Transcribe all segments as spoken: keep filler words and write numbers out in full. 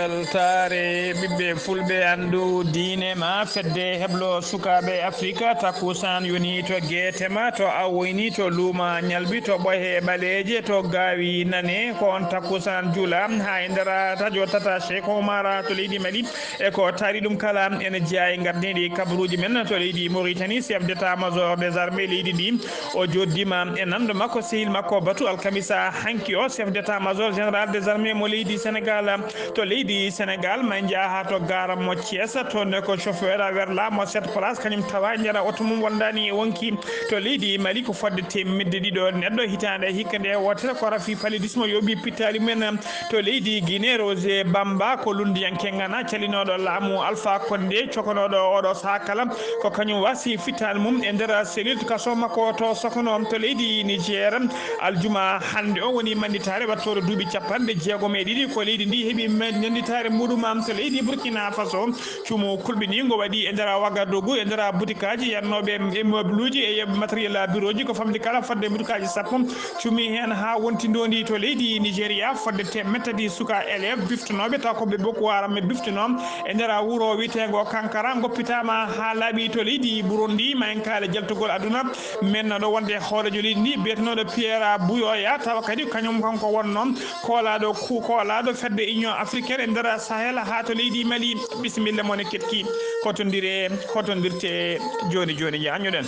Weltaare ɓiɓɓe fulɓe, anndu diine ma, fedde heblo sukaaɓe Afrika, takkusaan yoni to geete ma, to awoyni, to luuma ñalbi, to ɓohe ɓaleeje, to gaawi nane, ko on takkusaan jula, haa e nder taƴo tata Cheikh Omar to leydi Mali. E ko taari ɗum kala, ene jeyaa e ngardiiɗi kabaruuji men to leydi Mauritanie, chef d'état-major des armées leydi ndi, o jooddima e nanndo makko, sehil makko Batu Alkamisa hanki o, chef d'état-major général des armées mo leydi Sénégal, to leydi Sénégal, ma en njaha to gaara mo Thiès, toon ne ko chauffeur werla mo sept place, kañum tawa njara oto mum wondaani e wonki. To leydi Mali ko fodde teemedde ɗiɗo neɗɗo hitaande hikka nde wootere ko rafi paludisme yooɓi pittaali mumen. To leydi Guinée, Roger Bamba ko lunndiyanke ŋana calinooɗo laamu Alpha Condé, cokanooɗo oɗo sahaa kala, ko kañum wasi fittaandu mum e nder cellule kaso makko to Sokono. To leydi Niger, aljuma hannde o woni mannditaare wattooɗo duuɓi capanɗe jeegom e ɗiɗi ko leydi ndi heɓi mannditaare muɗum. To leydi Burkina Faso, cuumu kulɓiniingu waɗi e nder Wagadugu, e nder butikaaji yannooɓe immeuble uji e matériel bureau ji, ko famɗi kala fodde butikaaji sappo. Cuumi heen haa wonti ndoondi to leydi Nigeria, fodde teemedde tati suka élève biftonooɓe taw ko ɓe Boko Haram ɓe biftonoo e nder wuro wiyeteengo Kankara, ngoppitaama haa laaɓi to leydi Burundi. Ma en kaale jaltugol aduna, men ɗo wonde hooreejo leydi ndi, biyetenooɗo Pierre Buyoya, tawa kadi kañum kanko wonnoo koolaaɗo ku-, koolaaɗo fedde Union Africaine e nder Sahel haa to leydi Mali. Bisimilla mon e keɗki, hotondire, hotondirte jooni jooni, njaanñuɗen.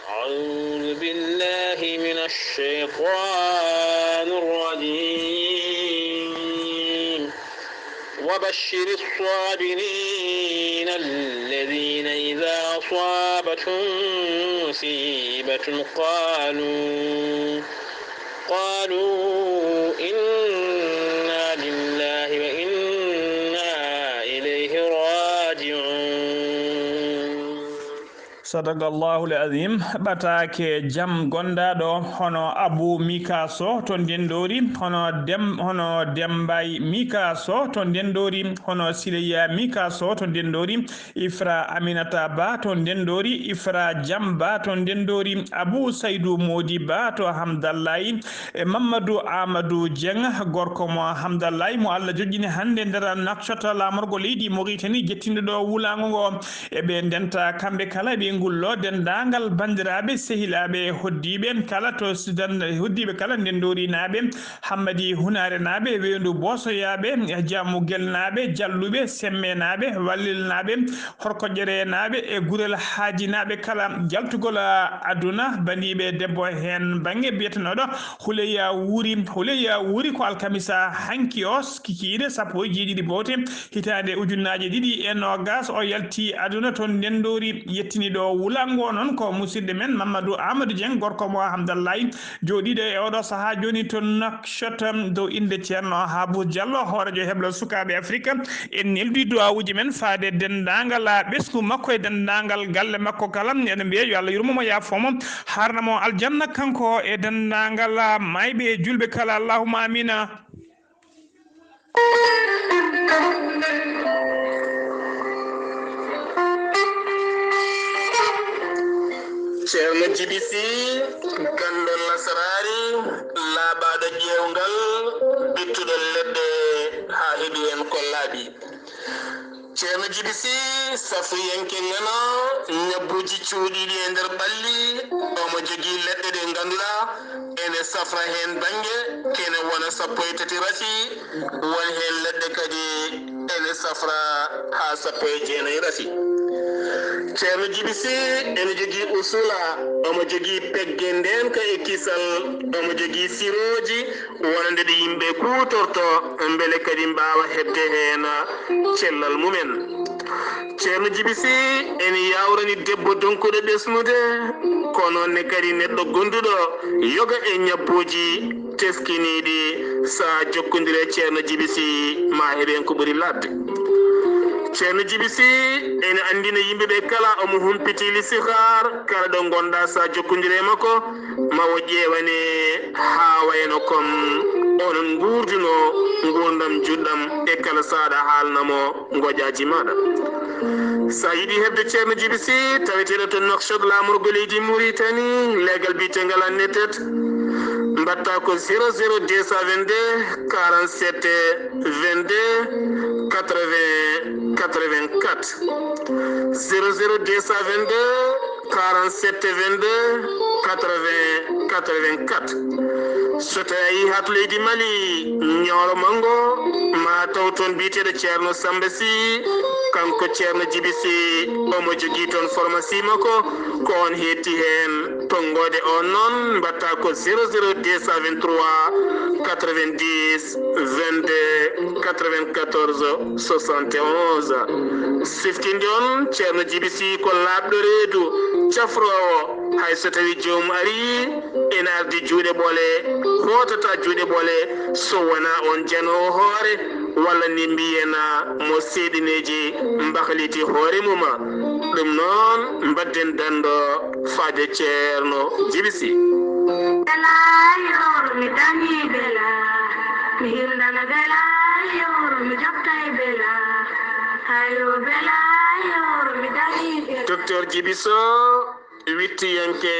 أعوذ بالله من الشيطان الرجيم. وبشر الصابرين الذين إذا أصابتهم مصيبة قالوا، قالوا إنا لله وإنا إليه راجعون. Sadaqallahul azim. Ɓataake jam gondaaɗo, hono Abu Mika Soh to Ndenndori, hono Dem-, hono Dembaay Mika Soh to Ndenndori, hono Sileya Mika Soh to Ndenndori, Ifra Aminata Ba to Ndenndori, Ifra Jam Ba to Ndenndori, Abu Saydu Moodi Ba to Hamdallaay, e Mammadu Aamadu Jeŋ, gorko mo Hamdallaay, mo Allah joƴƴini hannde nder Nouakchott, laamorgo leydi Mauritanie, jettinɗo ɗo wulaango ngo. Eɓe ndenta kamɓe kala, eɓe ngullo denndaangal banndiraaɓe, sehilaaɓe, hoddiiɓe kala to Sudan, hoddiiɓe kala Ndenndoorinaaɓe, Hammadi Hunaarenaaɓe, Weendu Boosoyaaɓe, Jamugel naaɓe, Jalluɓe, Semme naaɓe, Wallil naaɓe, Horkoƴƴere naaɓe e Gurel Haaji naaɓe kala. Jaltugol aduna, bandiiɓe debbo heen bannge biyetenooɗo Huleyya Wuuri. Huleyya Wuuri ko alkamisa hanki o, kikiiɗe sappo e jeeɗiɗi bowte, hitaande ujunnaaje ɗiɗi e noogas, o yalti aduna to Ndenndori, yettini ɗo wulaango. Noon ko musidɗo men Mamadou Amadou Dieng, gorko mo Hamdallaay, jooɗiiɗo e oɗo sahaa jooni to Nouakchott, dow innde Ceerno Haabus Diallo, hooreejo heblo sukaaɓe Afrika. En neldi du'aawuuji men faade denndaangal ɓesngu makko e denndaangal galle makko kala. Eɗen mbiya yo Allah yurmo mo, yaafo mo, haarna mo aljanna, kanko e denndaangal maayɓe e juulɓe kala. Allahumma amiina. Ceerno Jibi Si, ganndo lasaraari, laaɓaaɗo ƴeewngal, bittuɗo leɗɗe haa heɓi heen ko laaɓi. Ceerno Jibi Si, safriyanke nana, ñabbuuji cuuɗiiɗi e nder ɓalli, omo jogii leɗɗe ɗe ngannduɗaa ene safra heen bannge, kene wona sappo e tati rasi, won heen leɗɗe kadi ene safra haa sappo e jeenayi rasi. Ceerno Jibi Si ene jogii usula, omo jogii pegge ndeenka e kisal, omo jogii sirooji, wonande ɗe yimɓe kuutorto, mbele kadi mbaawa heɓde heen cellal mumen. Ceerno Jibi Si ene yaawrani debbo donkuɗo ɓesnude, kono ne kadi neɗɗo gonduɗo yoga e ñabbuuji teskiniiɗi. Sa jokkondire Ceerno Jibi Si, ma heɓen ko ɓuri laaɓde. Ceerno Jibi Si ene anndina yimɓe ɓe kala omo humpiti listixaar, kala ɗo ngonɗa sa jokkondire e makko, ma o ƴeewane haa wayano kom onon nguurduno nguurndam juɗɗam e kala saaɗa haalnamo ngoƴaaji maaɗa. Sa yiɗi heɓde Ceerno Jibi Si, taweteeɗo to Nouakchott, laamorgo leydi Mauritanie, leegal biyetengal Annetet, mbaɗta ko zéro zéro deux cent vingt-deux quarante-sept vingt-deux quatre-vingts quatre-vingt-quatre. Zéro zéro deux cent vingt-deux quarante-sept vingt-deux quatre-vingts quatre-vingt-quatre. So tawi a yii haa to leydi Mali, Ñooro Manngo, ma taw toon biyeteeɗo Ceerno Samba Sy, kanko Ceerno Jibi Sy, omo jogii toon pharmacie makko, ko on heetti heen. Tonngoode on noon, mbaɗta ko zéro zéro deux cent vingt-trois quatre-vingt-dix vingt-deux quatre-vingt-quatorze soixante et onze. Siftinde on, Ceerno Jibi Sy ko laaɓɗo reedu, cafroowo, hay so tawi joomum arii, ene ardi juuɗe ɓole, hootata juuɗe ɓole, so wonaa on janoowo hoore, walla ni mbiyen mo seeɗineeji mbahliti hoore mum. Ɗum noon, mbadden danndo faade Ceerno Jibi Sy. Bela yoro mi dañi bela, mi hirndana bela yoro mi jokkay bela, hayo bela yoro mi dañi bela. Docteur Jibi Sow, wittiyanke,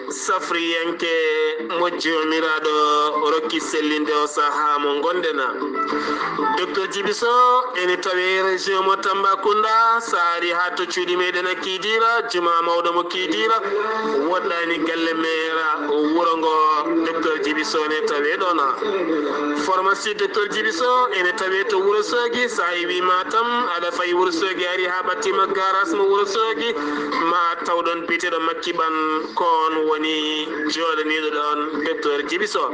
safriyanke, mo Joomiraaɗo rokki sellinde o sahaa mo ngonɗen. Docteur Jibi Sow ene tawe région mo Tambacounda, so a ari haa to cuuɗi meɗen a Kidira, juma mawɗo mo Kidira, woɗɗani galle meera wuro ngo, Docteur Jibi Sow ne tawe ɗon. Pharmacie Docteur Jibi Sow ene tawe to Wuro Soogi, so a iwi Matam, aɗa fayi Wuro Soogi, ari haa ɓattima garage mo Wuro Soogi, ma taw ɗon biyeteeɗo Makki Ɓan, ko on woni jooɗaniiɗo ɗon Docteur Jibi Sow.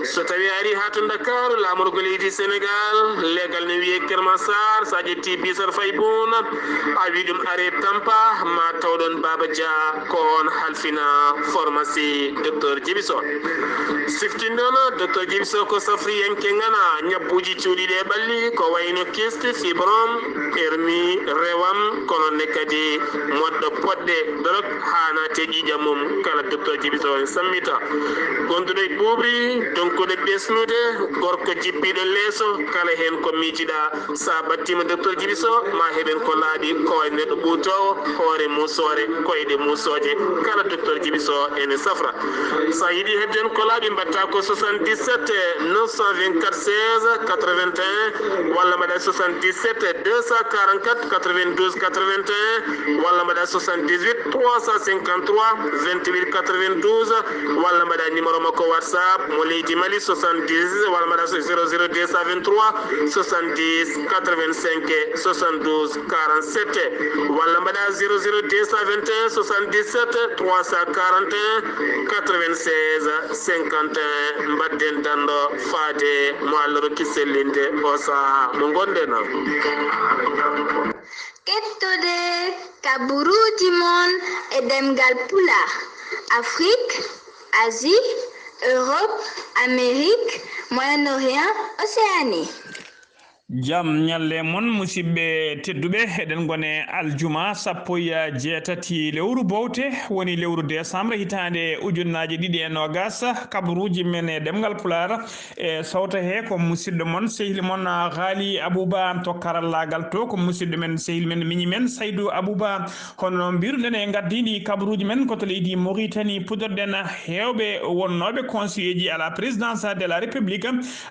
So tawi a ari haa to Ndakaaru, laamorgo leydi Senegal, leegal ne wiye Kër Massar, so a ƴetti bisar fay buuna, a wi ɗum are Tampa, ma taw ɗon Baba Dia, ko on halfina pharmacie Docteur Jibi Sow. Siftinɗo no Docteur Jibi Sow ko safriyanke ngana ñabbuuji cuuɗiiɗi e ɓalli, ko wayno kyste, fibrome, hernie, rewam, kono ne kadi moɗɗo poɗɗe, dorog, haa naate ƴiiƴam mum, kala Docteur Jibi Sow ne sammita. Gonduɗo e ɓuuɓri, donkuɗo ɓesnude, gorko jippiiɗo leeso, kala heen ko miijiɗa, so a ɓattiima Docteur Jibi Sow, ma heɓen ko laaɓi, ko wayi neɗɗo ɓuutoowo, hoore muusoore, koyɗe muusooje, kala Docteur Jibi Sow ene safra. So a yiɗi heɓde en ko laaɓi, mbaɗta ko soixante-dix-sept neuf cent vingt-quatre seize quatre-vingt-un, walla mbaɗa soixante-dix-sept deux cent quarante-quatre quatre-vingt-douze quatre-vingt-un, walla mbaɗa soixante-dix-huit trois cent cinquante-trois vingt-huit quatre-vingt-douze, walla mbaɗa numéro makko WhatsApp mo leydi Mali, soixante-dix, walla mbaɗa zéro zéro deux cent vingt-trois soixante-dix quatre-vingt-cinq soixante-douze quarante-sept, walla mbaɗa zéro zéro deux cent vingt et un soixante-dix-sept trois cent quarante et un quatre-vingt-seize cinquante et un. Mbaɗden danndo faade mo Allah rokki sellinde o sahaa mo ngonɗen. Kettode kaburuuji mon e ɗemngal Pulaar, Afrique, Asie, Europe, Amérique, Moyen-Orient, Océanie. Jam ñalle mon, musidɓe tedduɓe. Eɗen ngone aljuma sappo e jeetati lewru bowte, woni lewru décembre hitaande ujunnaaje ɗiɗi e noogas. Kabaruuji men e ɗemngal Pulaar e sawto he ko musidɗo mon, sehil mon, Haali Abuba, to karallaagal to ko musidɗo men, sehil men, miñi men, Saydu Abuba. Hono no mbiruɗen e ngardiiɗi kabaruuji men, ko to leydi Mauritanie puɗɗorɗen heewɓe wonnooɓe conseiller ji à la présidence de la République.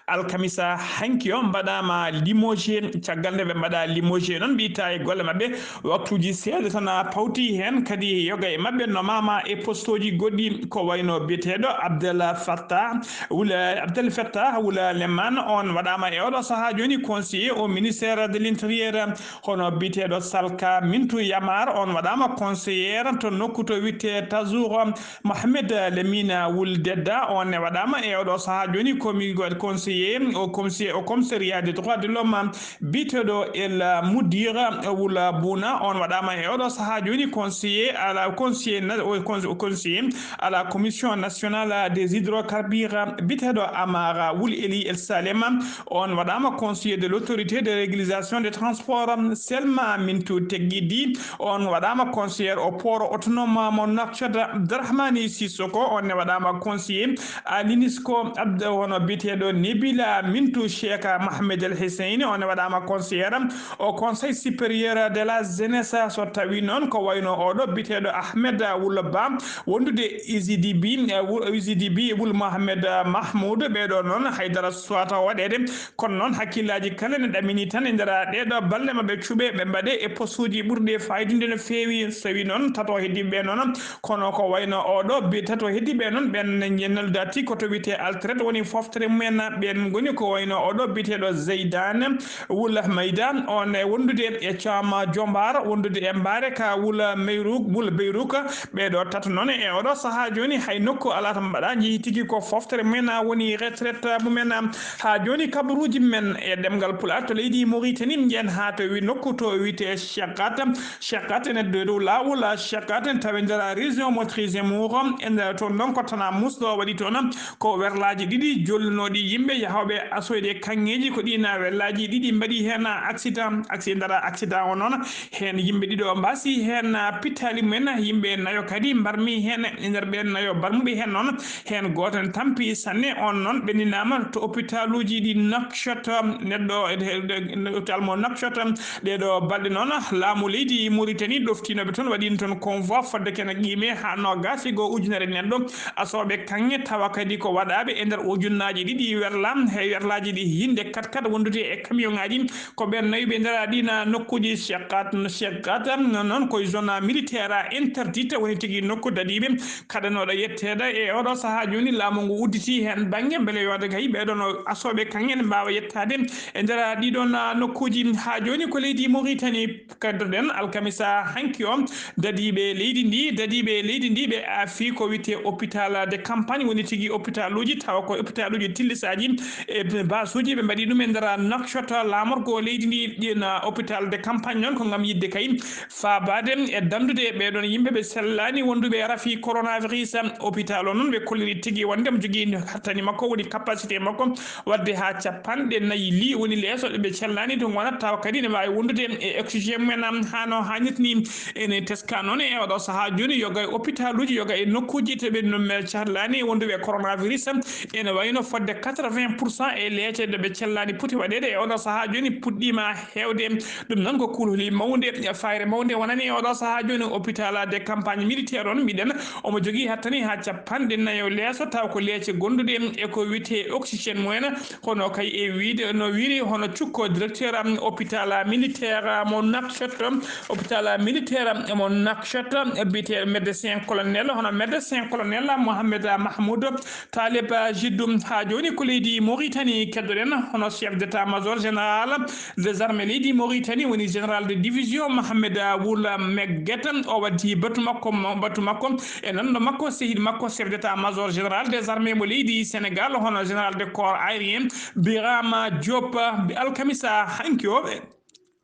Alkamisa hanki o mbaɗaama limogé. Caggal nde ɓe mbaɗa limogé noon, ɓe itta e golle maɓɓe, waktuuji seeɗa tan pawti heen, kadi yoga e maɓɓe nomaama e postooji goɗɗi, ko wayno biyeteeɗo Abdel Fattah Wula, Abdel Fattah Wula Leman, on waɗaama e oɗo sahaa jooni conseiller au ministère de l'Intérieur. Hono biyeteeɗo Salka Mintu Yamar, on waɗaama conseillère to nokku to witte Tazour. Mohamed Lamine Wul Dedda, on ne waɗaama e oɗo sahaa jooni komi conseiller au comsi-, au commissariat des droits de Loma, biteɗo El Mudir Wula Buna, on waɗama e oɗo saha joni conseiller à la conseiller na- o cons- o conseiller à la commission nationale des hydrocarbures, biteɗo Amara Wul Eli El Salema, on waɗama conseiller de l'autorité de régularisation des transports. Selma Mintu Teggidi, on waɗama conseillère au port autonome mo Nouakchott. Abdourahmani Sissoko, on ne waɗama conseiller à l'UNESCO. Abd- hono biteɗo Nebila Mintu Cheikh Mohamed El Hussein, on ne waɗama conseillère au Conseil supérieur de la jeunesse. So tawi noon ko wayno oɗo biteɗo Ahmed Wulba, wondude U G D B, eh, wu- U G D B Wul Mohamed Mahmoud, ɓeɗo noon haydara suwata waɗede. Kono noon hakkillaji kala ne ɗamini tan e nder ɗeɗo balɗe maɓe cuɓe ɓe mbaɗe e postuji ɓurɗi e faydude no feewi. So tawi noon tato heddiɓe noon, kono ko wayno oɗo bi- tato heddiɓe noon ɓen ne nelda ti ko to wiyete altret woni foftere mumen. Ɓen goni ko wayno oɗo biteɗo Zeydane Wula Mayda, on e wondude e Caama Jombar, wondude e Mbaare ka Wula Meyruk, Wula Beyruk. Ɓeɗo tato noon e oɗo saha joni hay nokku ala to mbaɗa, jeehi tigi ko foftere mumen woni retraite mumen. Ha joni kabaruji men e ɗemgal Pulaar to leydi Mauritanie, yen ha to wi- nokku to wiyete Shakkat. Shakkat ene dow dow lawol Shakkat, tawi nder région mo Trésimour. E nder toon noon ko tana musɗo waɗi toon ko werlaji ɗiɗi jollunoɗi yimɓe yahoɓe asoyde kaŋŋeeji. Ko ɗi na werlaji ɗiɗi mbaɗi hen accident. Accident, accident o noon, hen yimɓe ɗiɗo mbasi hen pittali mumen, yimɓe nayo kadi mbarmi hen. E nder ɓen nayo mbarmuɓe hen noon, hen gooto ne tampi sanne. On noon ɓenninama to hôpitaluji ɗi Nouakchott, neɗɗo e, e, e, hôpital mo Nouakchott. Ɗeɗo balɗe noon, laamu leydi Mauritanie ɗoftinoɓe toon, waɗino toon convoi fodde kene qiime ha noogas e go'o ujunere neɗɗo asoɓe kaŋŋe, tawa kadi ko waɗaɓe e nder ujunnaaji ɗiɗi werla, he werlaji ɗi hinde kat kat wondude e camion ngaji. Ko ɓen nayo ɓe nder ɗina nokkuji Shakkat, Shakkat, noon koye zone militaire interdite woni tigi nokku dadiɓe kaɗanoɗo yetteede. E oɗo saha joni laamu ngu udditi hen bangge beele yode kay ɓeɗon asoɓe kaŋŋe ne mbawa yettade e nder ɗiɗon nokkuji. Ha joni ko leydi Mauritanie kaddoɗen alkamisa hanki o, dadiɓe leydi ndi, dadiɓe leydi ndi ɓe afi ko wiyete hôpital de campagne, woni tigi hôpitaluji, tawa ko hôpitaluji tillisaji e basuji ɓe mbaɗi ɗum e nder Nouakchott. Lamorgo leydi ndi, ɗin hôpital de campagne noon ko ngam yidde kay faabade e dandude ɓeɗon yimɓe ɓe sellani wonduɓe e rafi coronavirus. Hôpital o noon ɓe kolliri tigi wonde mo jogii hattani makko, woni capacité makko wadde ha capanɗe nayi li woni leeso ɗe ɓe cellani to gonat, tawa kadi ne wawi wondude e oxygène mumen hano hannirta ni. Ene teska noon e oɗo saha joni yoga e hôpitaluji, yoga e nokkuji to ɓe ɗum cellani wonduɓe e coronavirus. Ene wayno fodde quatre-vingts pour cent e leece ɗe ɓe cellani poti waɗede e oɗo saha joni puɗɗima hewde. Ɗum noon ko kulhuli mawde, fayre mawde wonani e oɗo saha joni hôpital de campagne militaire on mbiɗen omo jogii hattani ha capanɗe nayo leeso, taw ko leece gonduɗe e ko wiyete oxygène mumen. Kono kay e wiide no wiiri hono cukko directeur am hôpital militaire mo Nouakchott, hôpital militaire mo Nouakchott, biyete médecin colonel, hono médecin colonel Mohamed Mahmoud Taleb Jiddu. Ha joni ko leydi Mauritanie keddoɗen, hono chef d'état-major général des armées leydi Mauritanie, woni général de division Mohamed Wul Megget. O waddi batu makko, batu makko e nanɗo makko, sehil makko, chef d'état-major général des armées mo leydi Sénégal, hono général de corps aérien Birama Diop. Alkamisa hanki o,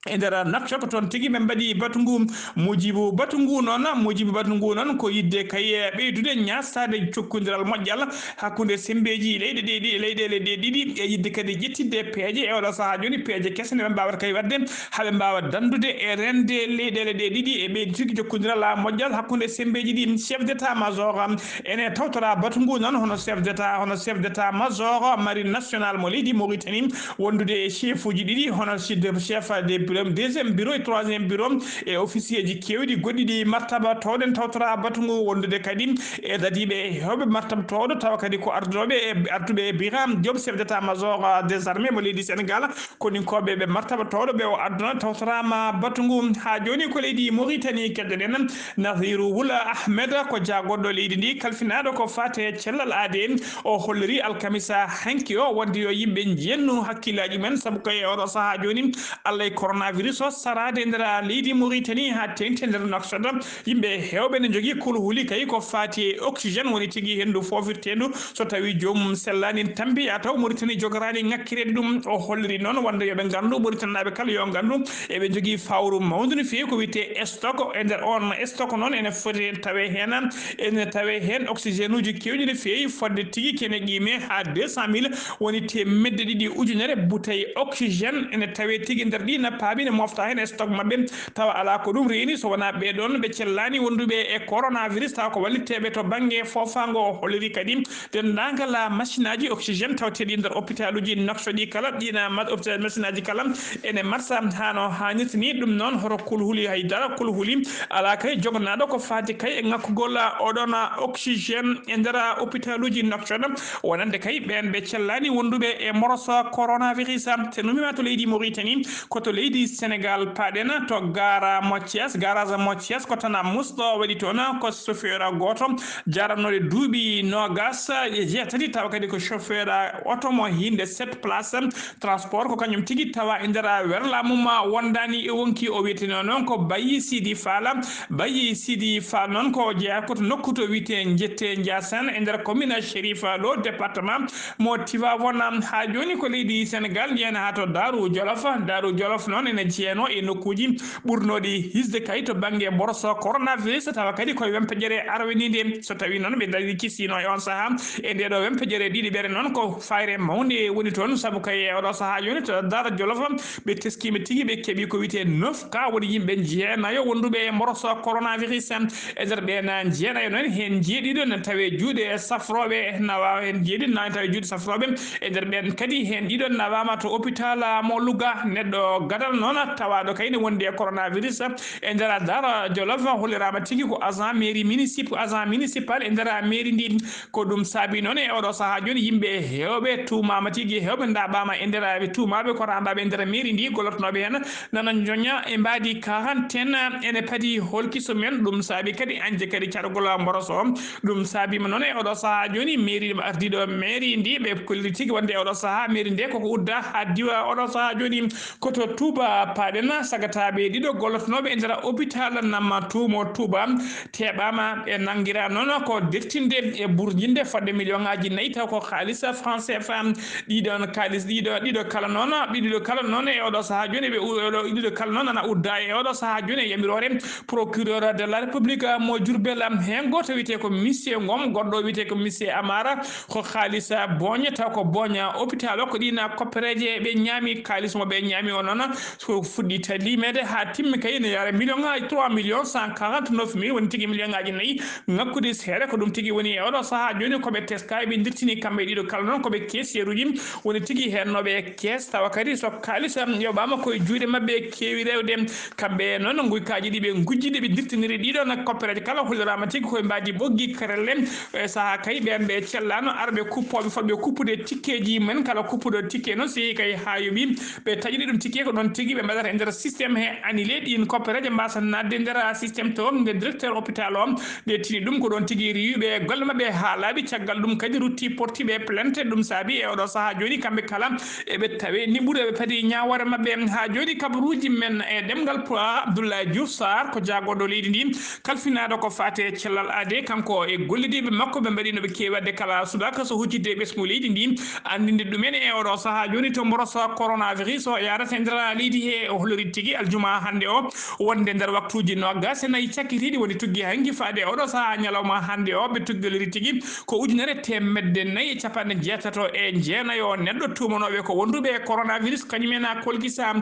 e nder Nouakchott ko toon tigi ɓe mbaɗi batu ngu. Mujibu batu ngu noon, mujibu batu ngu noon ko yidde kay ɓeydude ñaastade cokkondiral moƴƴal hakkunde sembeeji leyɗe ɗe ɗi, leyɗeele ɗe ɗiɗi, e yidde kadi ƴettinde peeje e oɗo saha joni, peeje kese nde ɓe mbawata kay wadde haɓe mbawa dandude e rende leyɗeele ɗe ɗiɗi, e ɓeydi tigi jokkondiral moƴƴal hakkunde sembeeji ɗi. Chef d'état-major ene tawtora batu ngu noon, hono chef d'état, hono chef d'état-major marine nationale mo leydi Mauritanie, wondude e chef uji ɗiɗi, hono chef de, chef de bureau, deuxième bureau et troisième bureau, e officier ji kewɗi goɗɗi ɗi martaba towɗen tawtora batu ngu, wondude kadi e dadiɓe e hewɓe martaba towɗo, tawa kadi ko ardunoɓe e arduɓe e Birame Diop, chef d'état-major des armées mo leydi Sénégal. Koninkoɓe ɓe martaba towɗo ɓe o adduna tawtorama batu ngu. Ha joni ko leydi Mauritanie keddoɗen Nasiru Wul Ahmed, ko jagorɗo leydi ndi kalfinaɗo ko fate cellal aade. O holliri alkamisa hanki o wonde yo yimɓe njennu hakkillaji men, saabu ko e oɗo saha joni Allah e corona coronavirus o saraade nder leydi Mauritanie haa teeŋti nder Nouakchott. Yimɓe heewɓe ne njogii kulhuli kay ko faati e oxygène woni tigi henndu foofirteendu. So tawii joomum sellaani tampi, a taw Mauritanie jogoraani ŋakkireede ɗum. O holliri noon wonde yo ɓe nganndu, Mauritanaaɓe kala yo nganndu, eɓe njogii fawru mawndu no feewi ko wiyetee stock. E nder oon stock noon ene foti heen tawee heen, ene tawee heen oxygène uji keewɗi no feewi, fodde tigi kene qiime haa deux cent mille, woni teemedde ɗiɗi ujunere bouteille oxygène ene tawee tigi nder ɗi nappaaɓe ne mofta heen e stock maɓɓe, tawa alaa ko ɗum reeni so wonaa ɓee ɗoon ɓe cellaani wonduɓe e coronavirus, tawa ko wallitteeɓe to bannge foofaango. O holliri kadi denndaangal masinaaji oxygène tawteeɗi nder hôpitaluuji Nouakchott ɗi kala, ɗiina ma-, hôpital masinaaji kala ene marsa haa no haanirta ni. Ɗum noon, hoto kulhuli hay dara, kulhuli alaa kay jogonaaɗo ko faati kay e ŋakkugol oɗon oxygène e nder hôpitaluuji Nouakchott, wonande kay ɓeen ɓe cellaani wonduɓe e mboros coronavirus. So numima to leydi Mauritanie, ko to leydi Sénégal paaɗen, to gaara mo Thiès, garage mo Thiès, ko Tana Moussa waɗi toon, ko chauffeur gooto jarannoɗo duuɓi noogas e jeetati, tawa kadi ko chauffeur oto mo hinde sept place transport, ko kañum tigi tawa e nder werla mum wondaani e wonki. O wiyeteno noon ko Bayi Sidi Fall. Bayi Sidi Fall noon ko jeyaa ko to nokku to wiyetee Njette Ndiassane e nder commune Chérif Lo, département mo Tivaouane. Haa jooni ko leydi Sénégal, njeyen haa to Daaru Jolof. Daaru Jolof noon ene jeyanoo e nokkuuji ɓurnooɗi hisde kay to bannge mboros coronavirus, tawa kadi koye wempeƴere arweniinde. So tawii noon ɓe ndarii kisino e on sahaa, e ndee ɗoo wempeƴere ɗiɗi ɓere noon ko fayre mawnde woni toon, sabu kay e oɗo sahaa jooni to Daaru Jolof ɓe teskiima tigi, ɓe keɓi ko wiyetee neuf cas, woni yimɓe jeenayo wonduɓe e mboros coronavirus. E nder ɓeen jeenayo noon, heen jeeɗiɗo na tawee juuɗe safrooɓe, nawa heen jeeɗiɗo na tawee juuɗe safrooɓe. E nder ɓeen kadi, heen ɗiɗo nawaama to hôpital mo Louga. Neɗɗo gadal noon tawaaɗo kay ne wondi e coronavirus e nder Daaru Jolof holliraama tigi ko agent mairie municip-, agent municipal e nder mairie ndi. Ko ɗum saabi noon e oɗo sahaa jooni yimɓe heewɓe tuumaama tigi, heewɓe ndaaɓaama e nder, ɓe tuumaaɓe ko raaɓaaɓe e nder mairie ndi, gollotonooɓe heen nana njoña e mbaadi quarantaine ene padi holkiso men. Ɗum saabi kadi añde kadi caɗgol mboros o. Ɗum saabiima noon e oɗo sahaa jooni mairie, ardiiɗo mairie ndi, ɓe kolliri tigi wonde e oɗo sahaa mairie nde koko udda haa diwa oɗo sahaa jooni. Ko to Touba paaɗen, sagataaɓe ɗiɗo gollotonooɓe e nder hôpital Nama Tuumo Touba teeɓaama, ɓe nanngiraa noon ko dertinde e burjinde fodde million ngaaji nayi, taw ko haalis franc C F A. Ɗiɗon kaalis, ɗiɗo, ɗiɗo kala noon, ɗiɗo kala noon e oɗo sahaa jooni ɓe u-, oɗo, ɗiɗo kala noon ana udda e oɗo sahaa jooni e yamiroore procureur de la République mo Diourbel. Heen gooto wiyetee ko Monsieur Ngom, goɗɗo wiyetee ko Monsieur Amara, ko haalis booña, taw ko booña hôpital o, ko ɗiin koppereeje ɓe ñaami, kaalis mo ɓe ñaami o noon, so fuɗɗi ta limeede haa timmi kay ne yara million ngaaji, trois millions cent quarante-neuf mille, woni tigi million ngaaji nayi ŋakkude seeɗa. Ko ɗum tigi woni e oɗo sahaa jooni ko ɓe teska, ɓe ndirtini kamɓe ɗiɗo kala noon ko ɓe caissier uji, woni tigi heennooɓe e kees, tawa kadi so kaalis yoɓaama koye juuɗe maɓɓe keewi rewde. Kamɓe noon, nguykaaji ɗi ɓe ngujji, ɗi ɓe ndirtiniri ɗiɗo na koppereeje kala, holliraama tigi koye mbaadi ɓoggi karelle. E sahaa kay, ɓeen ɓe cellaano, arɓe kuppooɓe fotɓe kuppude tikkeeji men, kala kuppuɗo tikke noon, so yehii kay haa yoɓi, ɓe taƴiri ɗum tikke, ko ɗoon tigi ɓe mbaɗata e nder système he annulé, ɗiin koppereeje mbaasa naatde nder système to, nde directeur hôpital o, ɓe tini ɗum, ko ɗoon tigi riiwi ɓe golle maɓɓe haa laaɓi. Caggal ɗum kadi rutti porti ɓe plainte, ɗum saabi e oɗo sahaa jooni kamɓe kala eɓe tawe niɓɓude, eɓe padi ñaawoore maɓɓe. Haa jooni kabaruuji men e ɗemngal Pulaar, Abdoulaye Diouf Sarr ko jaagorɗo leydi ndi, kalfinaaɗo ko faati e cellal aadee, kanko e gollidiiɓe makko ɓe mbaɗi no ɓe keewi waɗde kala subaka so huccitde e ɓesngu leydi ndi, anndinde ɗumen e oɗo sahaa jooni to mboros coronavirus o yaarata e nder leydi he. O holliri tigi aljuma hannde o wonde nder waktuuji noogaas e nayi cakkitiiɗi woni tuggi hanki faade oɗo sahaa ñalawma hannde o, ɓe tuggoliri tigi ko ujunere teemedde nayi e capanɗe jeetato e jeenayo neɗɗo tuumanooɓe ko wonduɓe e coronavirus, kañum en a kolkisa.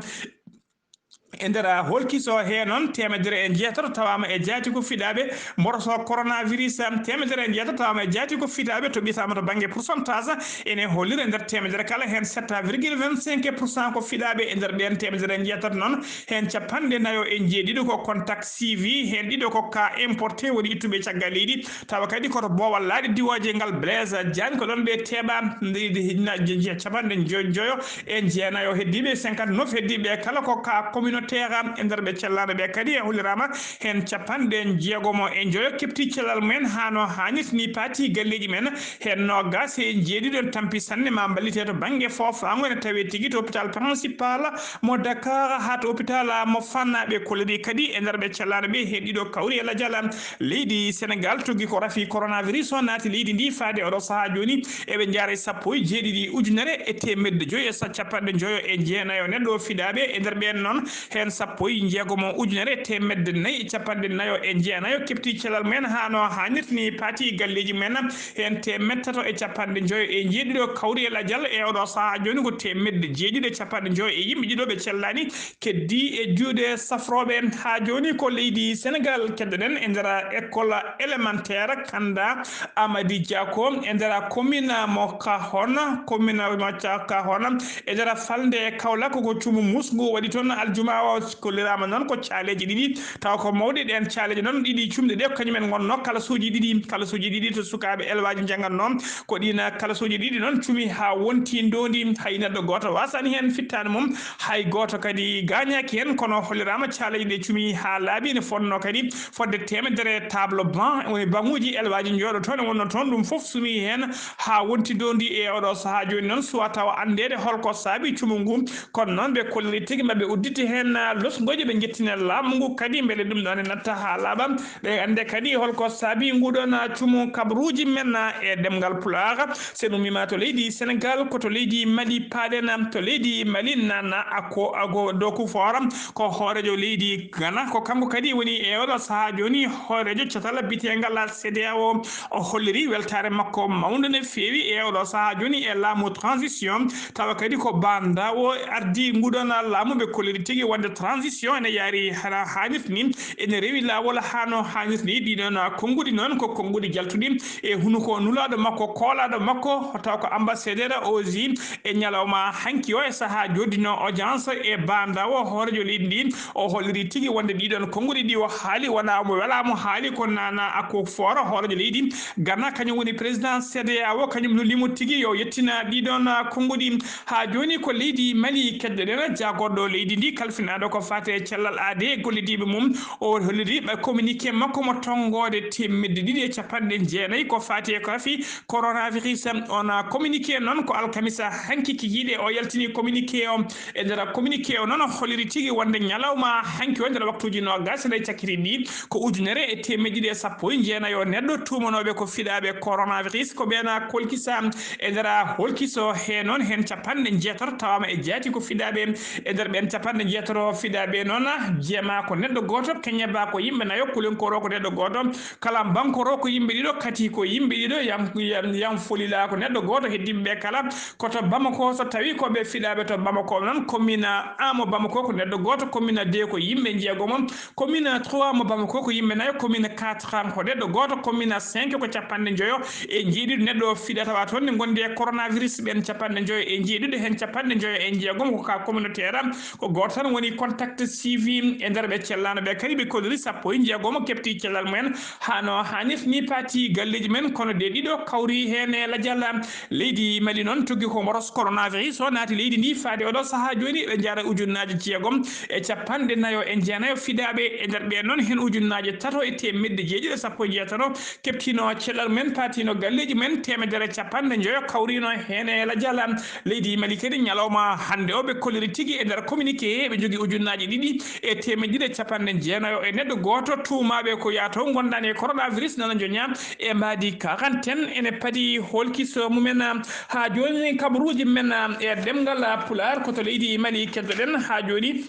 E nder holkiso he noon, teemedere e jeetato tawaama e jaati ko fiɗaaɓe mboros coronavirus. Teemedere e jeetato tawaama e jaati ko fiɗaaɓe, to ɓisaama to bannge pourcentage, ene hollira e nder teemedere kala heen sept virgule vingt-cinq pour cent ko fiɗaaɓe. E nder ɓeen teemedere e jeetato noon, heen capanɗe nayo e jeeɗiɗo ko contact suivi, heen ɗiɗo ko cas importé, woni ittuɓe caggal leydi, tawa kadi koto boowal laaɗe diwooje ngal Blaise Diagne, ko ɗoon ɓe teeɓa ndi, ndi, na-, je-, je-, capanɗe njo-, njoyo e jeenayo heddiiɓe, cinquante-neuf heddiiɓe kala ko cas communautaire. teera e nder ɓe cellaaɓe ɓe kadi e holliraama heen capanɗe jeegomo e njoyo kepti cellal mumen haa no haanirta ni paati galleeji men heen noogaas e jeeɗiɗo tampi sanne ma mballite to bannge foofaango ene tawee tigi to hôpital principal mo Dakar haa to hôpital mo Fann. Ɓe kolliri kadi e nder ɓe cellaaɓe ɓe heen ɗiɗo kawri e lajal leydi Senegal tuggi ko rafi coronavirus o naati leydi ndi faade oɗo sahaa jooni eɓe njaara e sappo e jeeɗiɗi ujunere e teemedde joyi e sa- capanɗe njoyo e jeenayo neɗɗo o fiɗaaɓe e nder ɓeen noon heen sappo e jeegomo ujunere e teemedde nayi e capanɗe nayo e jeenayo kepti cellal mumen haa no haanirta ni paati galleeji mumen heen teemedde tato e capanɗe njoyo e jeeɗiɗo kawri e lajal e oɗo sahaa jooni ko teemedde jeeɗiɗo e capanɗe njoyo e yimɓe ɗiɗo ɓe cellaani keddi e juuɗe safrooɓe. Haa jooni ko leydi Senegal keddoɗen e nder école élémentaire Kanda Amadi Diako e nder commune mo Kahon, commune mo Ca- Kahon e nder falnde Kaolack ko cuumu muusngu waɗi toon aljuma o kolliraama noon ko caaleeji ɗiɗi tawa ko mawɗi ɗeen caaleeji noon ɗiɗi cuumɗe ɗe ko kañumen ngonnoo kalasuuji ɗiɗi kalasuuji ɗiɗi to sukaaɓe elwaaji njanngatnoo ko ɗiin kalasuuji ɗiɗi noon cuumi haa wonti ndoondi hay neɗɗo gooto waasaani heen fittaandu mum hay gooto kadi gaañaaki heen kono holliraama caaleeji ɗe cuumi haa laaɓi ene fotnoo kadi fodde teemedere table banc woni baŋuuji elwaaji njooɗo toon e wonno toon ɗum fof sumi heen haa wonti dow ndi e oɗo sahaa jooni noon suwa tawa anndeede holko saabi cumu ngu kono noon ɓe kolliri tigi maɓe udditi heen losngooji ɓe njettina laamu ngu kadi mbele ɗum ɗoon e natta haa laaɓa ɓe annde kadi holko saabi nguɗoon cumu kabruuji men e ɗemngal pulaar sen ummima to leydi Senegal ko to leydi Mali paaɗen to leydi Mali nana ako ago doku forum ko hoorejo leydi Ghana ko kanko kadi woni e oɗo sahaa jooni hoorejo catal bitengal CEDEAO o holliri weltaare makko mawnde no feewi e oɗo sahaa jooni e laamu transition tawa kadi ko banda o ardi nguɗon laamu ɓe kolliri tigi wonde transition ene yaari hara haanirta ni ene rewi laawol haa no haanirta ni ɗiɗon konnguɗi noon ko konnguɗi jaltuɗi e hunuko nulaaɗo makko koolaaɗo makko taw ko ambassadeur osi e ñalawma hanki o e sahaa joddino audience e banda o hoorejo leydi ndi o holliri tigi wonde ɗiɗon konnguɗi ɗi o haali wona omo welaamo haali ko nana ako foora hoorejo leydi Ghana kañum woni président CEDEAO kañum lullimo tigi yo yettina ɗiɗon konnguɗi haa jooni ko leydi Mali keddoɗen jagorɗo leydi ndi kalfinaɗo ko fate cellal aade e gollidiɓe mum o holliri ɓe communiqué makko mo tonngoode teemedde ɗiɗi e capanɗe jeenayi ko fati e ko rafi coronavirus. On communiqué noon ko alkamisa hanki kikiiɗe o yaltini communiqué o e nder communiqué o noon o holliri tigi wonde ñalawma hanki o nder waktuuji noogas e ley cakkitiiɗi ɗi ko ujunere e teemedde ɗiɗi e sappo e jeenayo neɗɗo tuumanooɓe ko fiɗaaɓe coronavirus ko ɓeena kolkisa e nder holkiso he noon heen capanɗe jeetato tawaama e jaati ko fiɗaaɓe e nder ɓeen capanɗe jeetato fiɗaaɓe noon jeema ko neɗɗo gooto keñeba ko yimɓe nayo kulenkoro ko neɗɗo gooto kala bankoro ko yimɓe ɗiɗo kati ko yimɓe ɗiɗo yam yam yam folila ko neɗɗo gooto heddiɓe ɓe kala ko to bamako so tawi ko ɓe fiɗaɓe to bamako noon commune a mo bamako ko neɗɗo gooto commune deux ko yimɓe jeegomo commune trois mo bamako ko yimɓe nayo commune quatre ko neɗɗo gooto commune cinq ko capanɗe njoyo e jeeɗiɗo neɗɗo o fiɗa tawa toon ne gondi e coronavirus ɓen capanɗe njoyo e jeeɗiɗo heen capanɗe njoyo e jeegomo ko ka communautaire ko gooto tan woni contact suivi e nder ɓe cellano ɓe kadi ɓe kolliri sappo e jeegomo kepti cellal mumen hano hanif ni pati galleji men kono de ɗiɗo kawri heen e lajal leydi mali noon tuggi ko mboros coronavirus o naati leydi ndi faade oɗo saha joni ɓe jara ujunnaaji jeegom e capanɗe nayo e jeenayo fiɗaɓe e nder ɓe noon heen ujunnaaji tato e temedde jeeɗiɗo sappo e jeetato keptino cellal men patino galleji men temedere capanɗe njoyo kawrino heen e lajal leydi mali kadi ñalawma hannde o ɓe kolliri tigi e nder communiqué ɓe jogii ujunnaaji ɗiɗi e teemedde ɗiɗi e capanɗe jeenayo e neɗɗo gooto tuumaaɓe ko yaato ngondaani e coronavirus nana njoña e mbaadi quarantaine ene padi holkiso mumen haa jooni kabaruuji men e ɗemngal pulaar ko to leydi mali keddoɗen haa jooni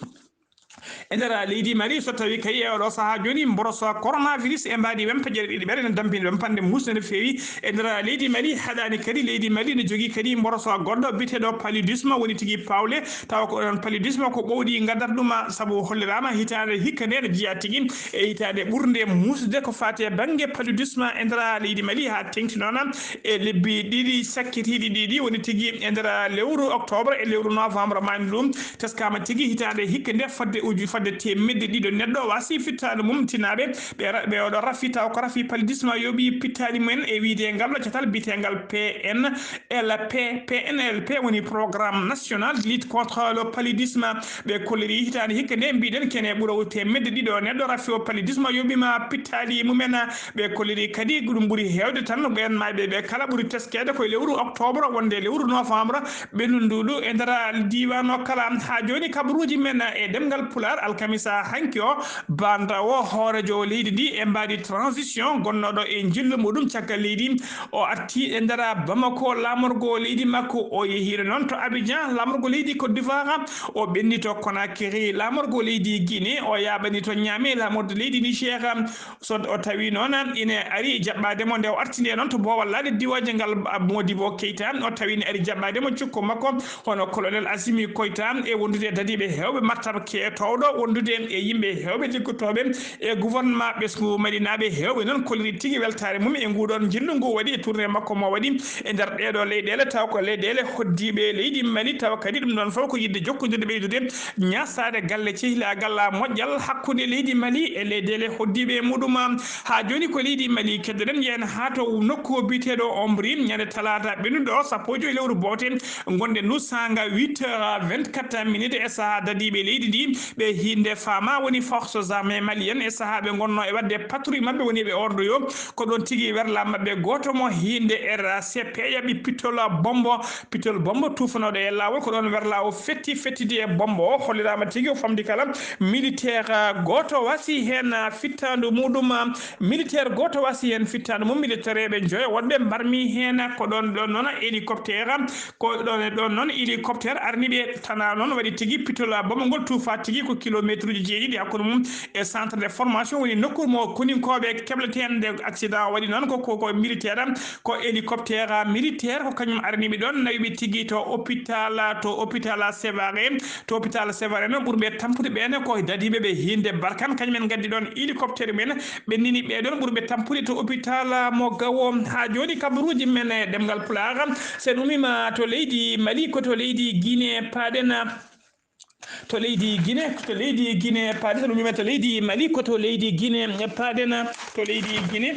e nder leydi mali so tawi kay e oɗo saha joni mboroso coronavirus e mbaadi wempe jeɗe ɗiɗi ɓeɗe ne dampini wempande musde no feewi e nder leydi mali haɗani kadi leydi mali ne jogii kadi mboroso goɗɗo biteɗo paludisme woni tigi pawle tawa ko ɗon paludisme ko ɓowɗi gaddat ɗuma sabu hollirama hitande hikka nde ne jeeya tigi e hitande ɓurde musde ko fati e bangge paludisme e nder leydi mali ha tengti noon e lebbi ɗiɗi sakkitiɗi ɗiɗi woni tigi e nder lewru octobre e lewru novembre mani ɗum teskama tigi hitande hikka nde fodde uju de teemedde ɗiɗo neɗɗo wasi fittaandu mum tinaaɓe ɓe ra- ɓe oɗo rafi taw ko rafi palidisma yooɓi pittaali mumen e wiide ngal ɗo catal biyeteengal P N L P P N L P woni programme national de lutte contre le palidisme. Ɓe kolliri hitaande hikka nde mbiɗen kene ɓura teemedde ɗiɗo neɗɗo rafi o palidisma yooɓima pittaali mumen. Ɓe kolliri kadi ɗum ɓuri heewde tan ɓeen mayɓe ɓe kala ɓuri teskeede koye lewru octobre wonde lewru novembre ɓennuɗo e nder diiwaan o kala. Haa jooni kabaruuji men e ɗemngal Pulaar alkamisa hanki o, bandawo hoorejo leydi ndi e mbaadi transition gonnooɗo e njillu muɗum caggal leydi o arti e nder Bamako laamorgo leydi makko. O yehiino noon to Abidjan laamorgo leydi Côte d'Ivoire, o ɓenni to Conakry laamorgo leydi Guinée, o yaaɓani to Niamey laamorde leydi Niger. So o tawi noon ine ari jaɓɓaade mo nde o arti nde noon to boowal laaɗe diwaaji ngal Modibo Keita, o tawi ine ari jaɓɓaade mo cukko makko hono colonel Assimi Koita e wondude e dadiiɓe heewɓe martaba keetowɗo wondude e yimɓe heewɓe liggotooɓe e gouvernement ɓesngu Malinaaɓe heewɓe noon kolliri tigi weltaare mum e nguɗon njillu ngu waɗi e tournée makko mo waɗi e nder ɗeeɗo leyɗeele taw ko leyɗeele hoddiiɓe leydi Mali taw kadi ɗum ɗon fof ko yiɗde jokkondirde ɓeydude ñaasaade galle cehilaagal moƴƴal hakkunde leydi Mali e leyɗeele hoddiiɓe e muɗum. Haa jooni ko leydi Mali keddoɗen yen haa to nokku biyeteeɗo Ombri ñande talaata ɓennuɗo sappo e joyi lewru bowte ngonɗen ndu saanga huit heures vingt-quatre minutes e sahaa dadiiɓe leydi ndi ɓe hinde faama woni forces armées maliennes e sahaa ɓe ngonno e waɗde patrouille maɓɓe woni ɓe ordoyo ko ɗon tigi werla maɓɓe gooto mo hinde R A C P yaɓi pittol bombo pittol bombo tufanooɗo e laawol ko ɗon werla o fetti fettidi e bombo o holliraama tigi o famdi kala militaire gooto wasi heen fittaandu muɗum militaire gooto wasi heen fittaandu mum militaire ɓe njoyo woɗɓe mbarmi heen ko ɗon ɗon noon hélicoptère ko ɗon e ɗon noon hélicoptère arni ɓe tana noon waɗi tigi pittol bombo ngol tufa tigi ko kilométre uji jeeɗiɗi hakkunde mum e centre de formation woni nokku mo koninkooɓe kebleten nde accident o waɗi noon ko ko ko militaire ko hélicoptère militaire ko kañum araniɓe ɗon nawiɓe tigi to hôpital to hôpital Sévaré to hôpital Sévaré noon ɓurɓe tampude ɓeene ko dadiɓe ɓe hinde barkan kañum en gaddi ɗon hélicoptère men ɓennini ɓe ɗon ɓurɓe tampude to hôpital mo gawo ha joni kabaruji men e ɗemgal pulaar sen umima to leydi Mali ko to leydi Guinée paɗen to leydi Guinée to leydi Guinée paɗen sen umima to leydi Mali ko to leydi Guinée paɗen to leydi Guinée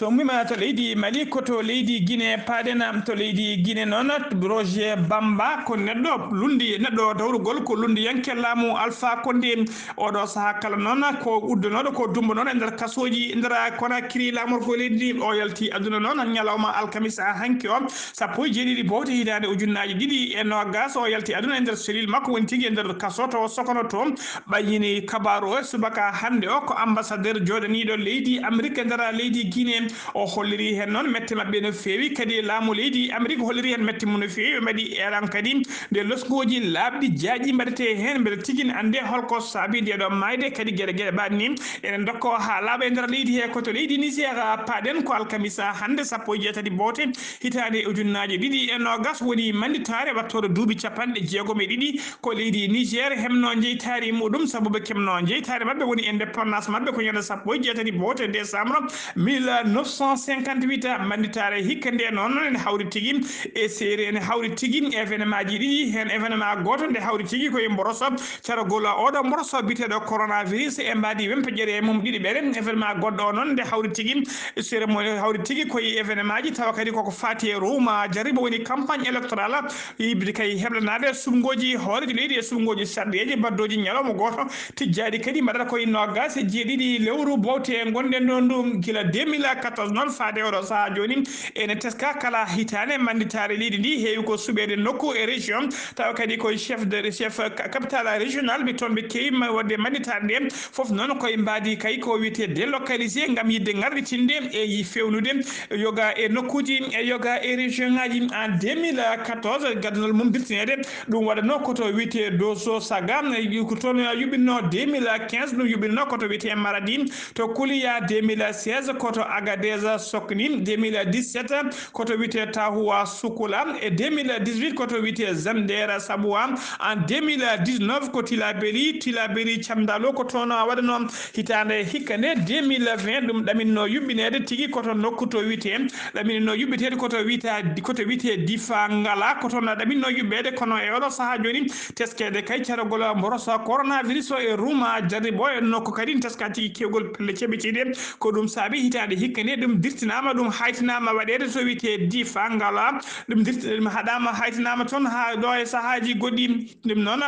so ummima to leydi Mali ko to leydi Guinée paɗen to leydi Guinée noon Roger Bamba ko neɗɗo lundi neɗɗo dawrugol ko lundiyanke laamu Alpha Condé oɗo saha kala noon ko uddonoɗo ko dumbonoɗo e nder kasoji nder Conakry lamorgo leydi ndi o yalti aduna noon ñalawma alkamisa hanki o sappo e jeeɗiɗi bowte hitande ujunnaji ɗiɗi e nogas o yalti aduna e nder selil makko woni tigi e nder kaso to sokono to ɓayyini kabaru o e subaka hannde o ko ambassadeur joɗaniɗo leydi Amérique e nder leydi Guinée o holliri hen noon mette maɓɓe no feewi kadi laamu leydi Amérique holliri hen mette mum no feewi ɓe mbaɗi eran kadi nde losgoji laaɓɗi jaaƴi mbaɗete hen mbeɗa tigi ne annde holko saabi nde ɗo mayde kadi geɗe geɗe mbaɗni ene dokko ha laaɓa e nder leydi he ko to leydi Niger paɗen ko alkamisa hannde sappo e jeetati bowte hitande ujunnaji ɗiɗi e nogas woni manditare wattoɗo duuɓi capanɗe jeegom e ɗiɗi ko leydi Niger hemno jeytaari muɗum sabu ɓe kemno jeytaare maɓɓe woni indépendance maɓɓe ko ñande sappo e jeetati bowte décembre mille neuf cent cinquante-huit manditare hikka nde noon ene hawri tigi e seeri ene hawri tigi événement ji ɗiɗi hen événement goto nde hawri tigi koye mboroso caragol oɗo mboroso biteɗo coronavirus e mbaadi wempe ƴere e mum ɗiɗi ɓere événement goɗɗo o noon nde hawri tigi cérémonie hawri tigi koye événement ji tawa kadi koko fati e ruma jariba woni campagne électorale yibde kay heblanaade suɓngoji hooreejo leydi e suɓngoji sarɗiyeeji baddoji ñalawma gooto tijjaaɗi kadi mbaɗata koye noogaas e jeeɗiɗi lewru bowte ngonɗen ɗo ndu gila deux mille quatorze noon faade oɗo sahaa jooni ene teska kala hitaande mannditaare leydi ndi heewi ko suɓeede nokku e région tawa kadi koye chef de chef capital régional ɓe toon ɓe keewi waɗde mannditaare nde fof noon koye mbaadi kay ko wiyetee délocalisé ngam yiɗde ngarɗitinde e yi- fewnude yoga e nokkuuji e yoga e région ngaji en deux mille quatorze gadanol mum dirtineede ɗum waɗano koto wiyetee doso saga ko toon yuɓɓinno deux mille quinze ɗum yuɓɓinno koto wiyetee maradi to kuliya deux mille seize koto aga Adesa Sokni, deux mille dix-sept ko to wiyetee Tahuwa Sukula, e deux mille dix-huit ko to wiyetee Zender Sabuwa, en deux mille dix-neuf ko Tilaberi, Tilaberi Camdalo ko toon o waɗanoo hitaande hikka nde deux mille vingt, ɗum ɗaminno yuɓɓineede tigi ko to nokku to wiyetee, ɗaminno yuɓɓiteede ko to wiyta-, ko to wiyetee Difa Ngala, ko toon ɗaminno yuɓɓeede, kono e oɗo sahaa jooni teskeede kay caragol mborosa coronavirus o e ruuma jarribo e nokku kadi teska tigi kewgol pelle ceɓitiiɗe. Ko ɗum saabi hitaande hikka nde ɗum dirtinaama, ɗum haytinaama waɗeede to wiyetee Difa Ngala. Ɗum dirti-, ɗum haɗaama, haytinaama toon haa ɗo e sahaaji goɗɗi. Ɗum noon,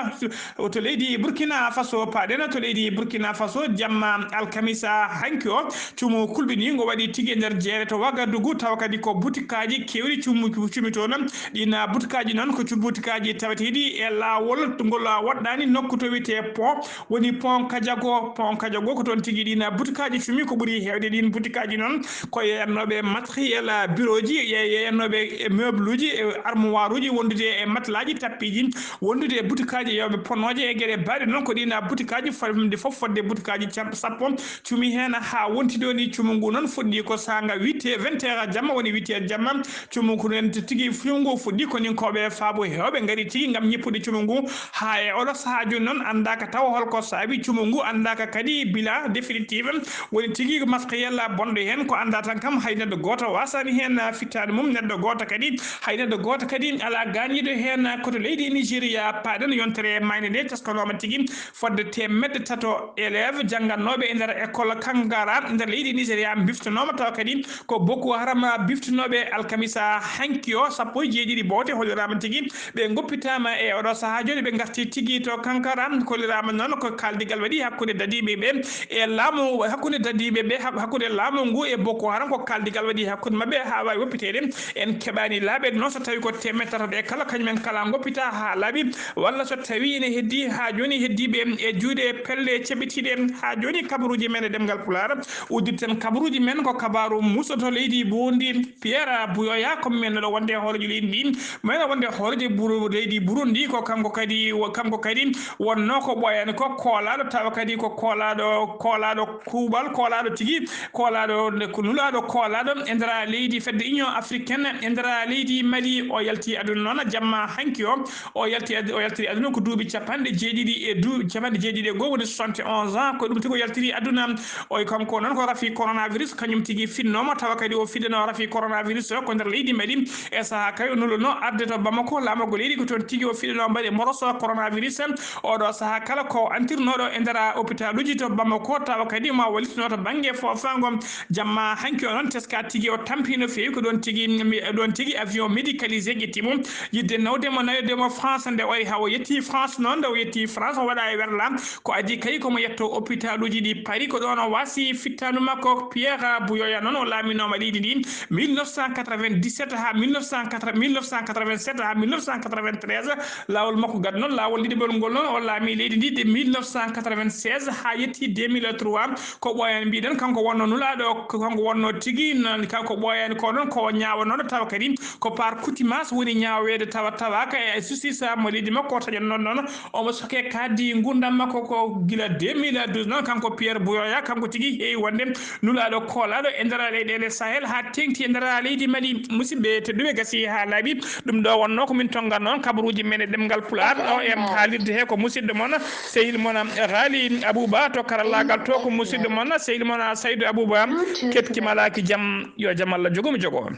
to leydi Burkina Faso, paaɗen to leydi Burkina Faso, jamma alkamisa hanki o, cumu kulɓiniingo waɗi tigi e nder jeere to Wagadugu, tawa kadi ko butikaaji keewɗi cumu, cumi toon. Ɗiin butikaaji noon ko cu-, butikaaji taweteeɗi e laawol ngol woɗɗaani nokku to wiyetee pont, woni pont Kajago, pont Kajago ko toon tigi ɗiin butikaaji cumi. Ko ɓuri heewde ɗiin butikaaji noon ko yeeyannooɓe matériel, bureau ji, ye-, yeeyannooɓe e meuble uji, e armoire uji, wondude e matelas ji, tapis ji, wondude e butikaaji yeeyooɓe ponooje e geɗe baɗe noon. Ko ɗiin butikaaji fo-, ɗi fof fodde butikaaji cam-, sappo cumi heen haa wonti ɗo ni. Cumu ngu noon fuɗɗi ko saanga huit heures, vingt heures jamma, woni huit heures jamma. Cumu ko noon tigi fuɗɗi, ngu fuɗɗi ko nin ko ɓe faabo heewɓe ngari tigi ngam ñippude cumu ngu. Haa e oɗo sahaa jooni noon anndaaka taw holko saabi cumu ngu, anndaaka kadi bilan définitif. Woni tigi ko matériel bonɗo heen, ko anndaa tan kam hay neɗɗo gooto waasaani heen fittaandu mum, neɗɗo gooto kadi, hay neɗɗo gooto kadi alaa gaañiiɗo heen. Ko to leydi Nigeria paaɗen, yontere maayde nde teskanooma tigi fodde teemedde tato élève janngannooɓe e nder école Kangara nder leydi Nigeria biftanooma, tawa kadi ko Boko Haram biftinooɓe alkamisa hanki o, sappo e jeeɗiɗi boote holliraama tigi. Ɓe ngoppitaama e oɗo sahaa jooni, ɓe ngarti tigi to Kankara. Holliraama noon ko kaaldigal waɗi hakkunde dadiiɓe ɓe e laamu, hakkunde dadiiɓe ɓe, hak-, hakkunde laamu ngu e Boko Haram, ko kaaldigal waɗi hakkunde maɓɓe haa waawi woppiteede. En keɓaani laaɓeede noon so tawi ko teemedde tato ɗe kala, kañum en kala ngoppita haa laaɓi, walla so tawi ene heddi haa jooni heddiiɓe e juuɗe pelle ceɓitiiɗe. Haa jooni kabaruuji men e ɗemngal Pulaar, uddirten kabaruuji men ko kabaaru muusuɗo to leydi Burundi, Pierre Buyoya, ko men ɗo wonde hooreejo leydi ndi. Men ɗo wonde hooreejo Buru-, leydi Burundi, ko kanko kadi, wo-, kanko kadi wonnoo ko ɓooyaani ko koolaaɗo, tawa kadi ko koolaaɗo, koolaaɗo kuuɓal, koolaaɗo tigi, koolaaɗo nde ko nulaaɗo koolaaɗo e nder leydi fedde Union Africaine, e nder leydi Mali. O yalti aduna noon jamma hanki o, o yalti ad-, o yaltiri aduna ko duuɓi capanɗe jeeɗiɗi e du-, capanɗe jeeɗiɗi e go'o, woni soixante et onze ans, ko ɗum tigi o yaltiri aduna. O e kanko noon ko rafi coronavirus, kañum tigi finnooma, tawa kadi o fiɗɗano rafi coronavirus o ko nder leydi Mali. E sahaa kay o nulunoo arde to Bamako, laamorgo leydi, ko toon tigi o fiɗɗanoo mbaɗe moroso coronavirus. Oɗo sahaa kala ko antirnooɗo e nder hôpitaluuji to Bamako, tawa kadi ma wallitino to bannge foofaango. Jamma hanki o noon teska tigi o tampi no feewi, ko ɗoon tigi, ɗoon tigi avion médicalisé ƴetti mo, yiɗde nawde mo, nayoyde mo France. Nde o ari haa o yetti France noon, nde o yetti France o waɗa e werla. Ko adii kay ko mo yetto hôpitaluuji ɗi Paris, ko ɗoon o waasi fittaandu makko. Pierre Buyoya noon o laaminooma leydi ndi mille neuf cent quatre-vingt-dix-sept haa mille neuf cent quatre, mille neuf cent quatre-vingt-sept haa mille neuf cent quatre-vingt-treize. Laawol makko gad noon, laawol ɗiɗaɓol ngol noon, o laami leydi ndi de mille neuf cent quatre-vingt-seize haa yetti deux mille trois. Ko ɓooyaani mbiɗen, kanko wonnoo nulaaɗo, ko kanko wonnoo tigi, noon kanko ɓooyaani ko noon, ko o ñaawanooɗo tawa kadi ko par contumace woni ñaaweede tawa tawaaka e justice mo leydi makko o taƴannoo noon. Omo soke kaddi nguurndam makko ko gila deux mille douze noon, kanko Pierre Buyoya, kanko tigi heewi wonde nulaaɗo koolaaɗo e nder leyɗeele Sahel haa teeŋti e nder leydi Mali. Musidɓe tedduɓe, gasi haa laaɓi. Ɗum ɗo wonnoo ko min tonngan noon kabaruuji men e ɗemngal Pulaar ɗo e haalirde he ko musidɗo mon, sehil mon, Raali Abuba, to karallaagal to ko musidɗo mon, sehil mon, Saydu Abuba, keɓti malaaki jam, yo jam Allah jogo mi jogo on.